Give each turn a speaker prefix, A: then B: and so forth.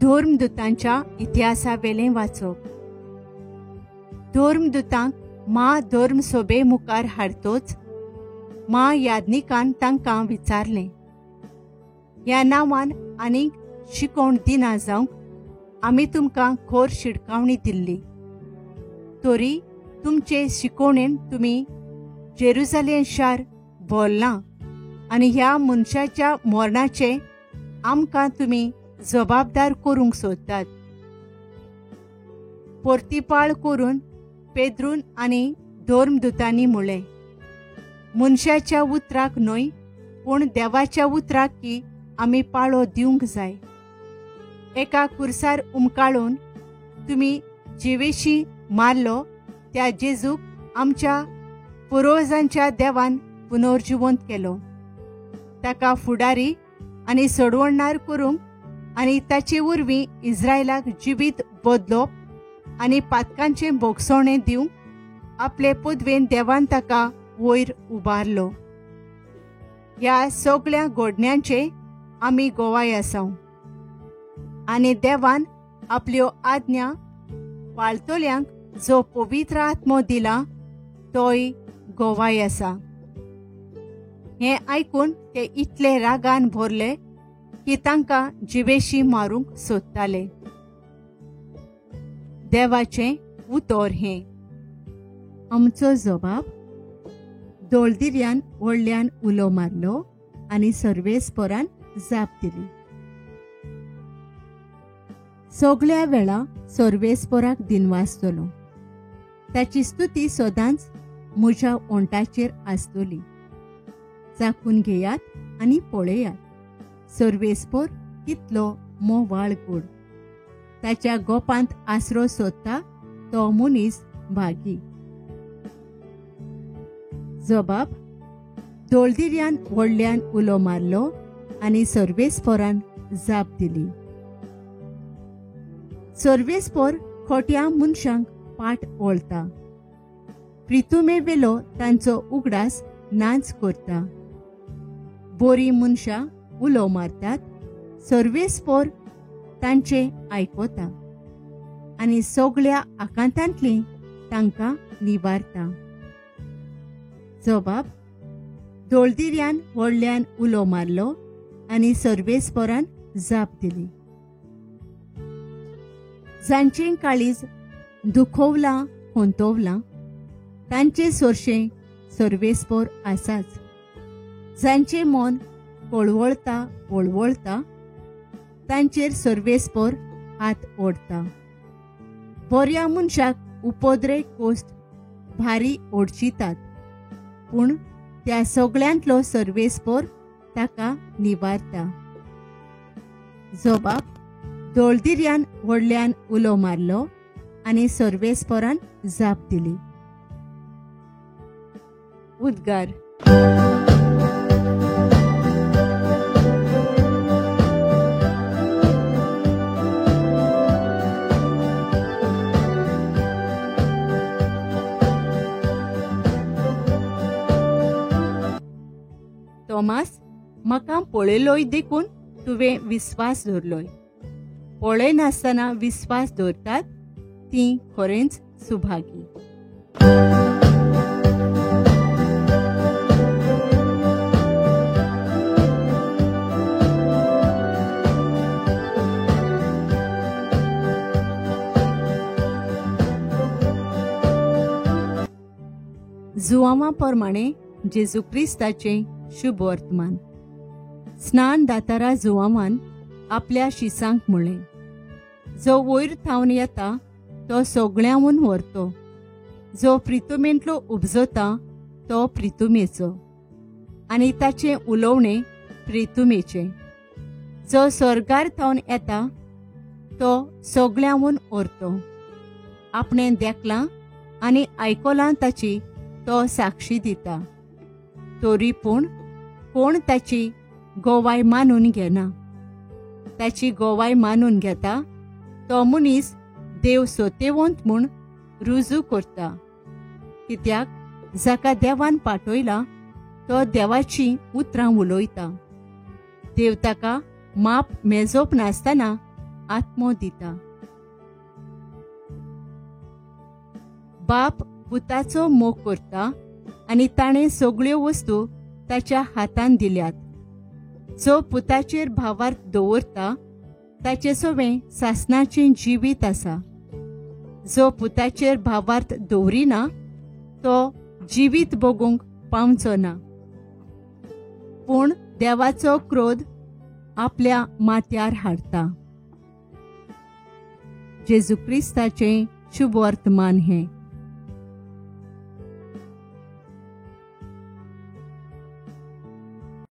A: धर्मदुतांच्या इतिहासावेलें वाचप. धर्मदुतांक मा धर्मसभे मुखार हाडतोच मा याज्ञिकान तांकां विचारलें, ह्या नांवान आनीक शिकोवण दिना जावंक आमी तुमकां खोर शिडकावणी दिल्ली, तरी तुमचे शिकोवणेन तुमी जेरुजालेम शार भरलां आनी ह्या मनशाच्या मरणाचें आमकां तुमी जबाबदार करूंक सोदतात. परतीपाळ करून पेद्रून आनी धर्मदुतांनी म्हळें, मनशाच्या उतराक न्हय पूण देवाच्या उतराक की आमी पाळो दिवंक जाय. एका कुर्सार उमकाळून तुमी जिवेशी मारलो त्या जेजूक आमच्या पुर्वजांच्या देवान पुनर्जिवंत केलो. ताका फुडारी आनी सोडवणदार करूंक आनी ताचे वरवीं इस्रायलाक जिवीत बदलप आनी पातकांचें भोगसणें दिवंक आपले पदवेन देवान ताका वयर उबारलो. ह्या सगळ्या घडण्यांचे आमी गोवाय आसाव आनी देवान आपल्यो आज्ञा पाळटल्यांक जो पवित्र आत्मो दिला तोय गोवाय आसा. हें आयकून ते इतले रागान भरले की तांकां जिवेशी मारूंक सोदताले. देवाचें उतर हें. आमचो जबाब. दोळदिर्यान व्हडल्यान उलो मारलो आनी सर्वेस्परान जाप दिली. सगळ्या वेळा सर्वेस्पराक दिनवासतलो, ताची स्तुती सदांच म्हज्या ओंठाचेर आसतली. चाखून घेयात आनी पळयात सर्वेस्पर कितलो मोवाळ गोड. ताच्या गोपांत आसरो सोदता तो मनीस भागी. जबाब. दोळदिर्यान व्हडल्यान उलो मारलो आनी सर्वेस्परान जाप दिली. सर्वेस्पर खोट्या मनशांक पाट वळता, प्रितुमेवेलो तांचो उगडास नाच करता. बोरी मनशां उलो मारतात, सर्वेस्पर तांचें आयकता आनी सगळ्या आकांतांतली तांकां निवारता. जबाब. दोळदिर्यान व्हडल्यान उलो मारलो आनी सर्वेस्परान जाप दिली. जांचें काळीज दुखोवलां होंतोवलां तांचे सोरशें सर्वेस्पर आसाच. जांचें मन कळवळता वळवळता तांचेर सर्वेस्पर हात ओडता. बऱ्या मनशाक उपद्रे कोश्ट भारी ओडचितात, पूण त्या सगळ्यांतलो सर्वेस्पर ताका निवारता. जबाब. दोळदिर्यान व्हडल्यान उलो मारलो आनी सर्वेस्परान जाप दिली. उद्गार. तोमास, म्हाका पळयलोय देखून तुवें विस्वास दवरलोय. पळयनासतना विस्वास दवरतात ती खरेंच सुभागी. जुआंवा प्रमाणे जेजू क्रिस्ताचें शुभ वर्तमान. स्नान दातारा जुआंवान आपल्या शिसांक म्हळें, जो वयर थावन येता तो सगळ्यांहून व्हरतो, जो प्रितुमेंतलो उपजता तो प्रितुमेचो आनी ताचें उलोवणें प्रितुमेचें. जो स्वर्गार थावन येता तो सगळ्यांहून व्हरतो, आपणें देखलां आनी आयकलां ताची तो साक्षी दिता, तरी पूण कोण ताची गोवाय मानून घेना. ताची गोवाय मानून घेता तो मनीस देव सोतेवंत म्हूण रुजू करता, कित्याक जाका देवान पाठयला तो देवाची उतरां उलयता. देव ताका माप मेजोप नासतना आत्मो दिता. बाप पुताचो मोग करता आनी ताणें सगळ्यो वस्तू ताच्या हातान दिल्यात. जो पुताचेर भावार्थ दवरता ताचे सवें सासणाचें जिवीत आसा. जो पुताचेर भावार्थ दवरिना तो जिवीत भोगूंक पावचो ना, पूण देवाचो क्रोध आपल्या माथ्यार हाडटा. जेजू क्रिस्ताचें शुभ वर्तमान हें.